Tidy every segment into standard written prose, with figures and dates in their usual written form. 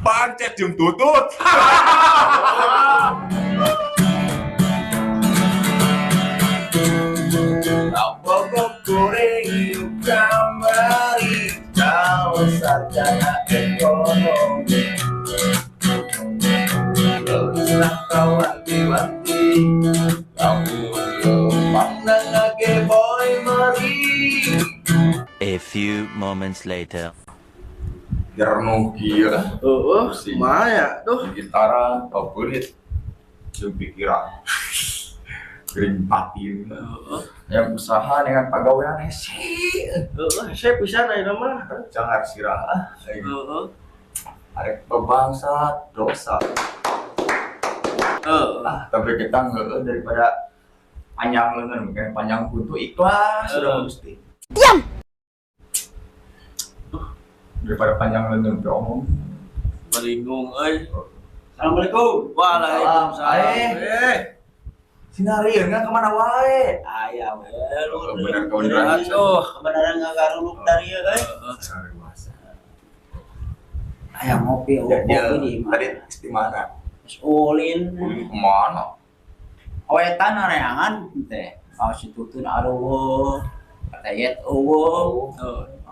Pancet jeung tutut. Apa goreng kamari calon sarjana ekonomi. Leulah kawanti-wanti lamun lempang nage boy mari. A few moments later. Jenuh kieu. Heeh, maya tuh. Gitaran favorit jeung pikiran. Gering batin. Yang usaha dengan pagawean hese. Heeh, hese pisan ayeuna mah. Jangan sirah. Heeh. Arek bebangsa dosa. Heeh. Tapi kita heueuh daripada panjang leungeun, mungkin panjang kuntu ikhlas sudah Gusti. Diam. Daripada panjang leungeun teh omong. Bingung euy. Assalamualaikum. Waalaikumsalam. Sinarieun ka kemana wae? Aya we. Bener kebenaran. Atuh, kebenaran ngagaruluk dari ieu euy. Aya ngopi, ngopi di mana? Tadi di mana? Ulin. Ulin kemana? Wetan areangan teh. Oh si tutun aruweuh, katayet eueuh.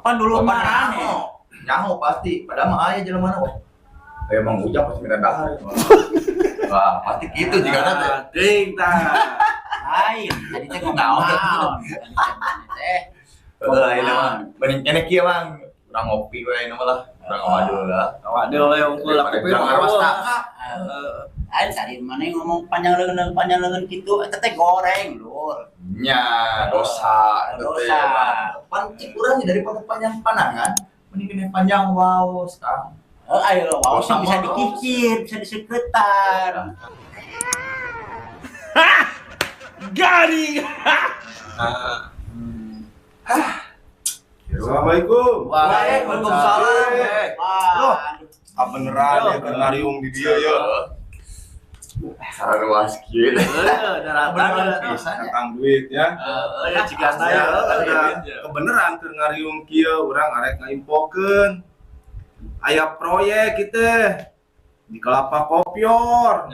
Pan dulu marane. Nyaho pasti, padahal mah aya jelema mana wah. Aya Mang Ujang pasti minta dahar. Wah, pasti gitu jigana teh. Teuing tah. Lain, tadi teh ngomong naon? Teh. Heeh, ayeuna mah mending keneh kieu Mang. Urang ngopi we ayeuna mah lah. Urang ngawadul lah. Ngawadul we unggul lah kopi. Jangan wasta. Lain tadi mana ngomong panjang leungeun kitu eta teh goreng lur. Nya, dosa eta teh. Dosa. Pan cik urang daripada panjang panangan, mending keneh panjang waos Kang. Oh, ayo waos bisa dikikir, bisa diseketan. Hah! Garing. Hah. Assalamualaikum. Waalaikumsalam. Loh, ah beneran ya ngariung di dia ya. Sararuas kieu. Heeh, daratan pisan ya. Tentang duit ya. Heeh, ya cigana ya. Kebeneran keur ngariung kieu urang arek ngaimpokeun. Aya proyek kitu di Kelapa Kopior.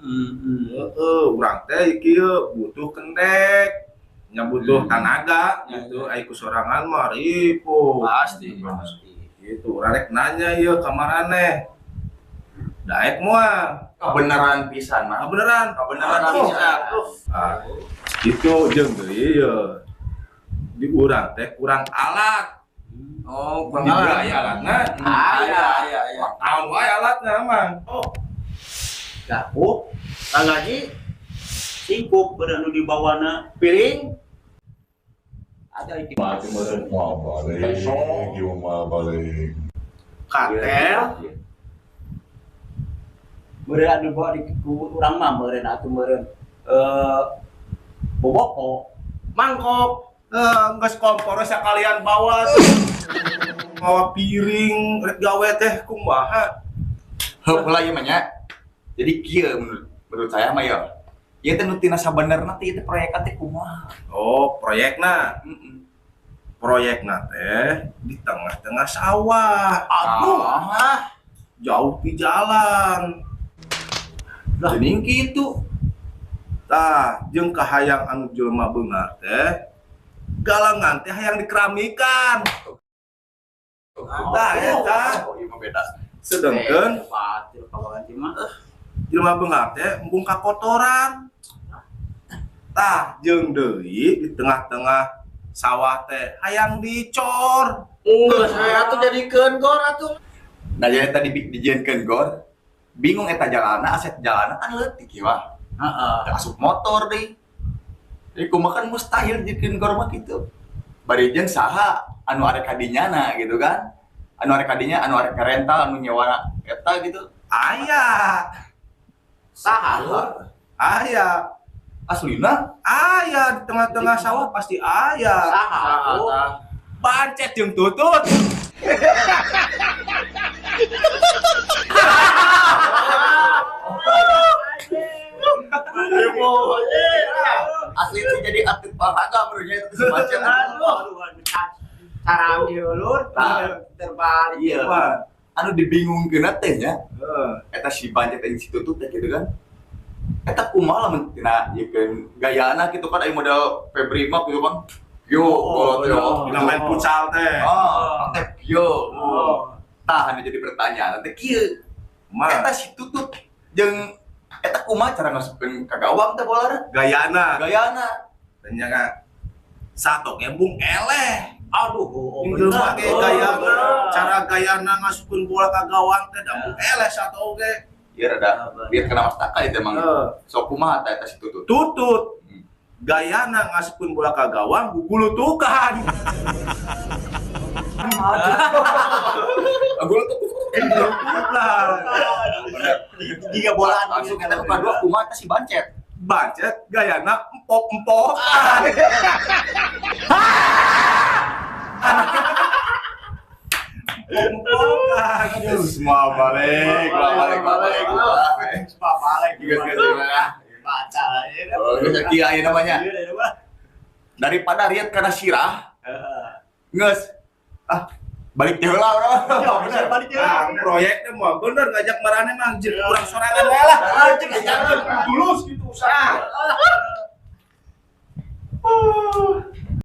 Heeh, urang teh kieu butuh kendek. Nya butuh tanaga gitu, ai ku sorangan mah ripuh. Pasti. Gitu, urang rek nanya ieu ka maraneh. Daek moal. Kebenaran pisan mah. Kebenaran, kebenaran pisan. Ah, gitu jeung deui ieu. Di urang teh kurang alat. Oh, kurang alat. Aya alatna. Aya, aya, aya. Naon wae alatna mah. Oh. Gapuk, tanggaji, singkup beureun nu dibawana piring. Ada iki. Mati meureun moal balik, ieu moal balik. Katel. Meureun anu bawa di ku urang mah meureun atuh meureun boboko, mangkok, geus kompor sakalian bawa. Bawa piring rek gawe teh kumaha? Heuh lah ieu mah nya. Jadi kieu menurut saya mah ya. Ieu teh nu tina sabenerna teh ieu teh proyekan teh kumaha? Oh, proyekna. Heeh. Proyekna teh di tengah-tengah sawah. Aduh, jauh di jalan. Lah geuning kitu. Tah, jeung kahayang anu jelema beunghar teh galangan teh hayang dikeramikan. Tah eta. Oh, ieu mah beda. Sedengkeun batil kawanti mah. Jelema beunghar teh embung kakotoran. Tah, jeung deui di tengah-tengah sawah teh hayang dicor. Geus we atuh jadikeun gor atuh. Nah, jadi tadi dijieunkeun gor, bingung eta jalana, aset jalana kan leutik ieu mah. Heeh. Asup motor deui. Jadi kumaha kan mustahil jieunkeun gor mah kitu. Bari jeung saha anu arek kadinyana gitu kan. Anu arek kadinya, anu arek rental, anu nyewa eta gitu. Aya. Saha lur? Aya. Aslina? Aya di tengah-tengah sawah pasti aya. Saha? Pancet jeung tutut. Asli itu jadi atlet olahraga menurutnya itu si Pancet. Aduh, cara diulur terbalik. Iya. Anu dibingungkeun teh nya. Eta si Bancet jeung si Tutut teh gitu kan. Eta kumaha lamun tina ieu gayana gitu kan aya model Febri mah gitu kan. Yo, yo, Dina main futsal teh. Oh, teh yo. Tah anu jadi pertanyaan teh kieu. Mah Eta si Tutut jeung eta kumaha cara ngasupkeun ka gawang teh bolana? gayana. Gayana. Ternyata satu gembung eleh. Aduh, oh, Ini bener. make gayana, cara gayana ngasupkeun bola ka gawang teh da bung eleh satu oge. Ieu rada lihat kana mastaka itu emang. Sok kumaha tah eta si Tutut? Tutut. Gayana ngasupkeun bola ka gawang gugulutukan. Gugulutukan. Tiga bolaan Langsung kita ke kedua kumaha teh si Bancet. Bancet gayana empok-empokan. Empok-empokan. Semua balik, balik, balik, balik. Semua balik. Juga juga. Baca ya. Oh, kieu aya namanya. Daripada riat kana sirah, geus. Ah, balik teh heula urang. Bener balik ya. Ah, proyeknya mah bener ngajak marane mah anjir kurang sorangan wae lah. Anjir, Tulus gitu usaha.